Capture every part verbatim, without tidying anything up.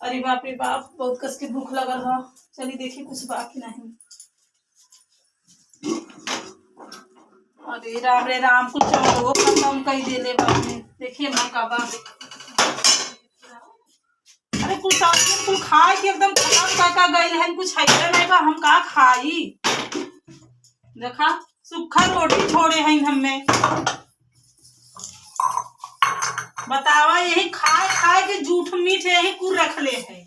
अरे बाप रे बाप, बहुत कस के भूख लगल ह। चली देखी कुछ बा कि नहीं। अरे राम रे राम, कुछ चावलो खतम कई देले बाप रे। देखिए माँ का बा। अरे कुल सब्जी कुल खाए के एकदम खतम कर का गइल हन, कुछ हइबे नहीं बा, हम का खाई? देखा, सूखा रोटी छोड़े हन हमें। बतावा, यही खाए खाए के जूठ मीठ यही कुल रख ले है।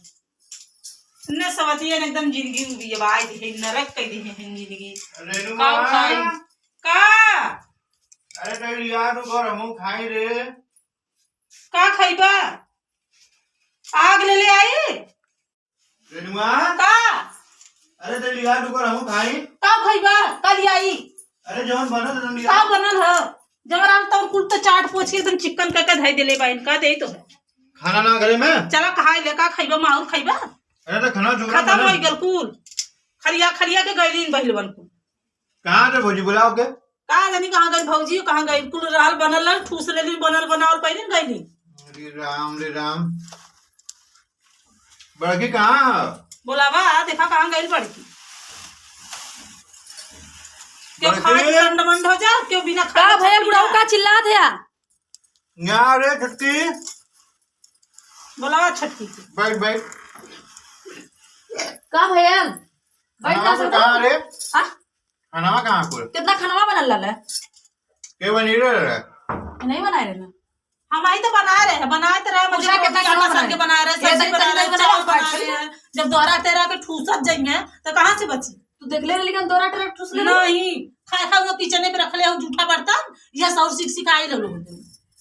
ने सवतिया ने एकदम जिंदगी उबियवाई दी है, नरक कर दी है जिंदगी। रेणु का माँ। खाई? का? अरे तो यार, रुको, हमहू खाई रे। का खइबा? आग ले ले आई? रेणुआ। का? अरे तो यार, रुको, हमहू खाई। का खइबा? का ले आई? अरे जवन बनल है, रेणुआ। का बनल है? जवन आल तवन कुल तो चाट पोछ के एकदम चिकन करके धई देले बा, इनका दे तो है। खाना ना घरे में? चला खाई ले, का खइबा? माउर खइबा? अरे तो खाना जुगाड़ खतम बनल। हो गल कुल। खलिया खलिया के गइलीन बहिलवन कुल। कहाँ थे भौजी, बुलाओ के? का जानी कहाँ गइल भौजी, कहाँ गइल? कुल रहल बनल रहल, ठूस लेली, बनल बनावल पहिलिन गइली। अरे राम रे राम। बड़की कहाँ? बोलावा, देखा कहाँ गइल बड़की। केहू बड़की। खाए के डंड मंड हो जा, केहू बिना खाए का के भैया, छुट्टी बुढ़ऊ ना। का चिल्लात है? यहाँ रे छोटकी। बोलावा छोटकी के। बैठ, बैठ। का भैया? बैठ खाना ना तो सको। कहाँ रे? हाँ? खाना कहाँ कुल? कितना खाना बनल रहल है? के बनी रहे? नहीं बनाए रहे ना। हम आई तो बनाए रहे हैं, बनाए तो रहे, मतलब पूछा कितना रोटी खाना आटा सान के बनाए? बनाए रहे, ये सब्जी तनी बनाए तनी रहे, बनाए चावल खाए बनाए रहे। जब दोहरा तेरा के ठूसत जाइए तो कहाँ से बची? तू देख ले लेकिन तोरा ट्रैक्टर से ले ले। नहीं, खाए खाए वो किचने में रख ले हो जूठा बर्तन, या सौर सिक सिकाई ले लो।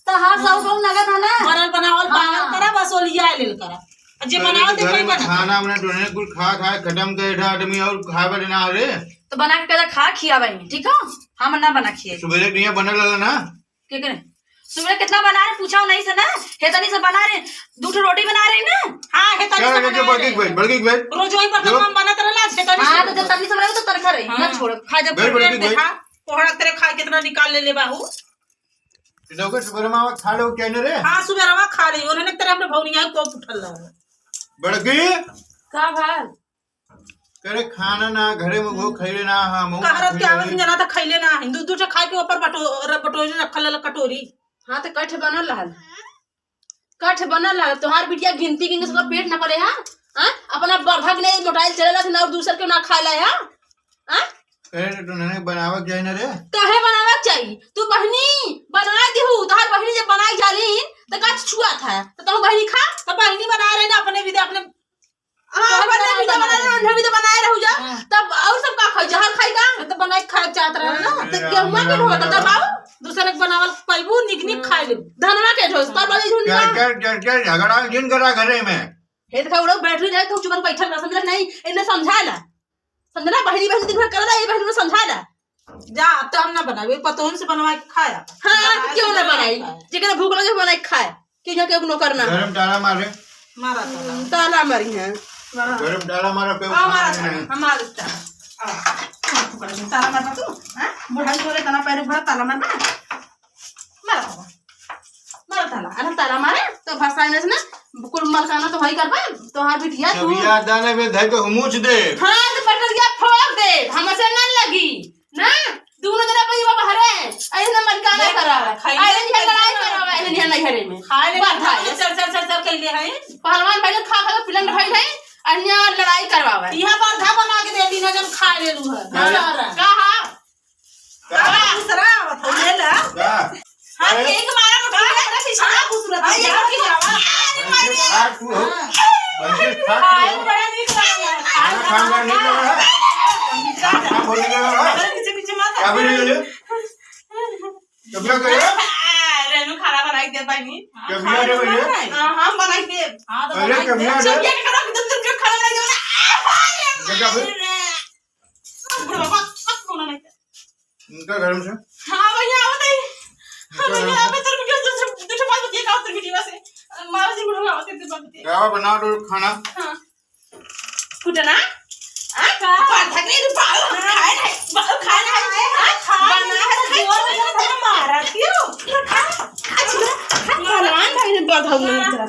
तो हाँ, सौर हाँ। कौन लगा था ना? बनल बनावल हाँ। पागल करा, बस ओलिया लेल करा। और जे अरे बनावल तो देखो घर ही में बना। खाना हमने तो नहीं कुछ खा खा खत्म कर था आदमी और खाए बदे ना रे। तो बना के कदा खा खिया भाई, ठीक है? हम ना बना खिए। सुबह के लिए बनल रहला ना? के करे? सुबह कितना बना रहे, पूछा नहीं से ना, हेतनी से बना रहे, दो ठो रोटी बना रहे ना। हाँ, हेतनी क्या से है, बना बड़की रहे। बहन, बड़की बहन? रोज वही पर जो हम बनत रहला, हेतनी से हाँ, तो बना जब तनी से बनाओ तो तनखा रही, ना हाँ। छोड़, खा जब बहन, बड़की बहन। देखा, कोहड़ा तेरे खा कितना निकाल ले ले बाहू। इधर को सुबह में खा लो, क्या नहीं रे? हाँ, सुबह रवा खा ली, उन्होंने तेरे अपने भौनिया को उठल रहा। बड़की? का भाई? करे खाना ना, घरे में वो खइले ना, हम वो कहरत के खइले आवत नहीं। जना त खइले ना है। दू, दू ठे खाए के ऊपर बटो-, र-, बटोरी रखल रहल कटोरी। हाँ, तो कठ बनल रहल। कठ बनल रहल। तोहार बिटिया गिनती गिन के सब पेट ना पले, हाँ? हाँ? अपना बर्धा के नहीं मोटाइल चले रहल और दूसर के ना खाए ला, हाँ? हाँ? करे तो नहीं बनावे के चाही ना रे। काहे बनावे के चाही? तू बहिनी बनाए दिहू, तोहार बहिनी जब बनाए जाली, तो का छुआ था? तो तोहू बहिनी खा। तो बहिनी बनाए रहे ना अपने विदा, अपने हाँ, तोहर बनाए बनाए भी तो बनाए बनाए। रहो, भी तो बनाए रहू जा। हाँ। तब और सब का खाई, जहर खाई का? तो बनाए खाए चाहत रहे ना। हाँ, तो गेहुआ के ढोआ, तब आओ। दूसरे के बनावल पैबू, निक निक खाए लेबू। धनवा के ढोस, तब वाली झुंड चल, ना। चल, चल, चल, झगड़ा जिन करा घरे में। हे देखा, उड़ो बैटरी रहे तो चुपन बैठल रह, समझला नहीं, इन्हें समझाए ला। समझला, बहिनी बहिनी दिन भर करला, ये बहिनी को समझाए ला। जा, अब तो हम ना बनावे, पतोहन से बनवा के खाया। हाँ, बनाए क्यों से ना बनाए बनाई? खाए। जेकरा भूख लगे, बनाए के खाए। कि यहाँ के नौकर ना। गरम ताला मारे। मारा ताला। हम्म, ताला मारी है। मारा। गरम ताला मारा, पे हाँ, मारा उठाना ताला, नहीं। हमारे ताला। आ, तू कर दे, ताला मारना तू, हाँ? बुढ़ाई तोरे तना पैर भरा ताला मारना। मारा ताला। मारा ताला। अरे ताला मारे, तो फंसाए ना, कुल मलकाना तो वही करबा, तोहार बिटिया तू। चबिया दाने में धर के हुमूच दे। हाँ, तो पटरिया फोड़ दे, हमसे ना लगी। ना, दोनों जना पे युवा बहरे हैं। अरे ना मलकाना देख, करा। खाई अरे नहीं, नहीं लड़ाई खाई करा, अरे नहीं नहीं घरे में। खाए ले बात खाए। चर, चर, चर, चर कइले हैं। पहलवान भाई लोग खा खा के पिलन भाई है, अन्य लड़ाई करवावे। यहाँ पर धा बना के दे दी ना, जब खा ले लू है। हाँ। बेचारा। का हा? का? दूसरा आवत है, ले ला। का? हाँ, अरे। एक मारा में खा ले, पीछे ना घुस रहा था। अरे, यार, की आवाज। अरे, मारे। खा तू हो। हाँ। अरे, खा तू हो। बड़ा नीक लागल। खाना खान का नहीं लगा है। हाँ, बोल रहा है। अरे, पीछे, पीछे मत। क्या बोल रही है? कब क्या कह रहा? रेनू खाना बनाई दे पाएंगी। कब क्या दे भैया? हाँ, हम बनाई दे। हाँ, तो अरे, बनाई कब दे। क्या दे? चलिए, खाना बनाई दे। क्या, क्या बोल? बुढ़वा, बक, बक, कौन है? इनका घर में से? हाँ, भैया, आवत है। हाँ, इनका घर भैया, में से? आवत है, दूसरे, दूसरे बात बतिया, आवत है, बेटी से। मारो जी, बुढ़वा, आवत है, बात बतिया। क्या बना दो खाना? हाँ। कुटना? आ? का? बांधा के नहीं, बाल हम खाए रहे, बाल खाए रहे। हाँ, हाँ, खाए बना रहे, के खाए, खाए। मारा क्यों? खा, खा, खा, खा, पहलवान भाई ने बढ़ाऊ नहीं करा।